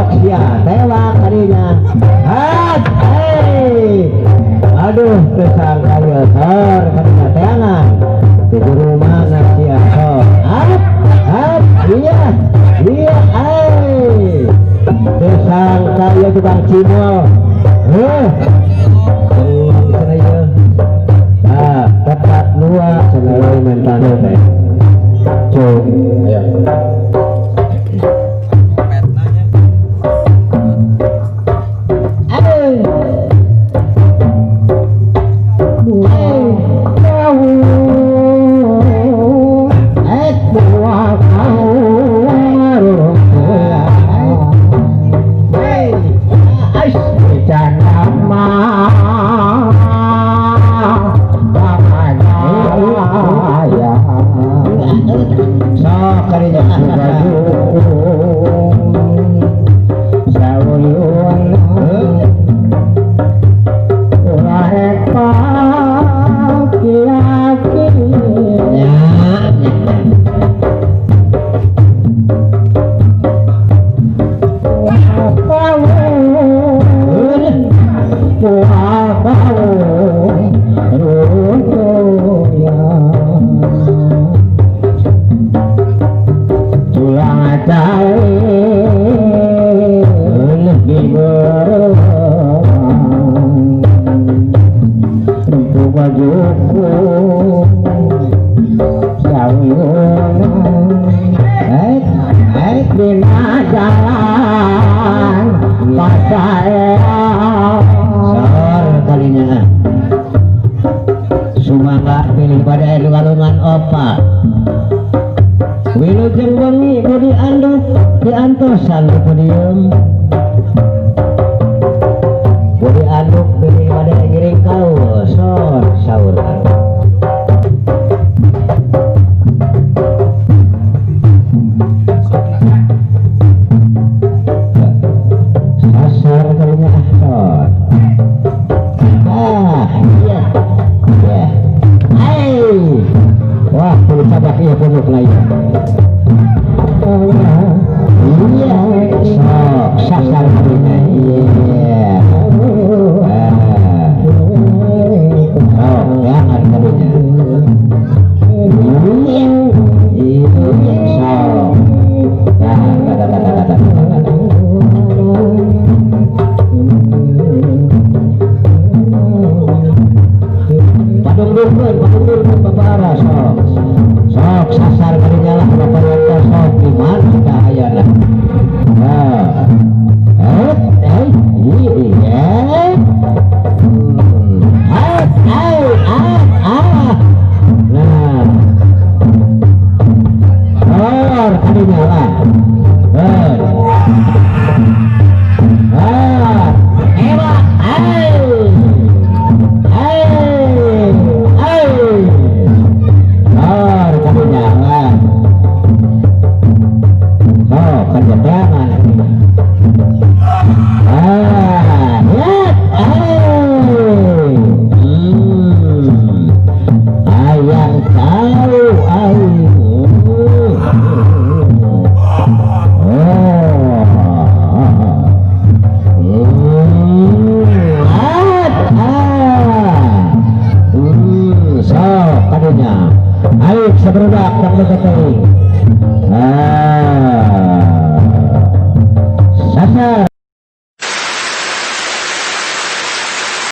Sok sia tewak kadinya. Hat, hei. Aduh, kesangka ya sor kadinya teangan. Di guru mana sia sok. Hat, hat, iya, iya, hei. Kesangka ya tukang cimol. Heh. Cenah ieu. Nah, tepat dua cenah euy mentana teh. Cuk, Ayo. Aduh. Sumangga pilih pada walungan opat. Wilujeng wengi budi anduk diantosan ku podium. Budi anduk pilih pada ngiring kau sor sauran. Sasar kalinya sor. Ah, iya. Iya. Hai. Wah, kulit sabak iya punuk lah iya. Iya, sok sasar kalinya iya. Ah. Sok jangan kalinya. Iya, iya, sok. Nah, kata kata kata kata. Padung dulkeun Bapak Ara sok. Sok sasar kalinya lah Bapak Yanto sok di mana kahayana. Nah. Eh, eh, iya. Ah, ah, ah, ah. Nah. Sor kalinya lah. Eh. Ah, ewa, ai. Ai, ai. Sor kalinya lah. Sok kerja tangan. Ah, lihat, ai. Ayang tahu, ai. Oh. Ah, ah. Sok kadinya. Ayo seberudak tong teuing. Ah. Sasar.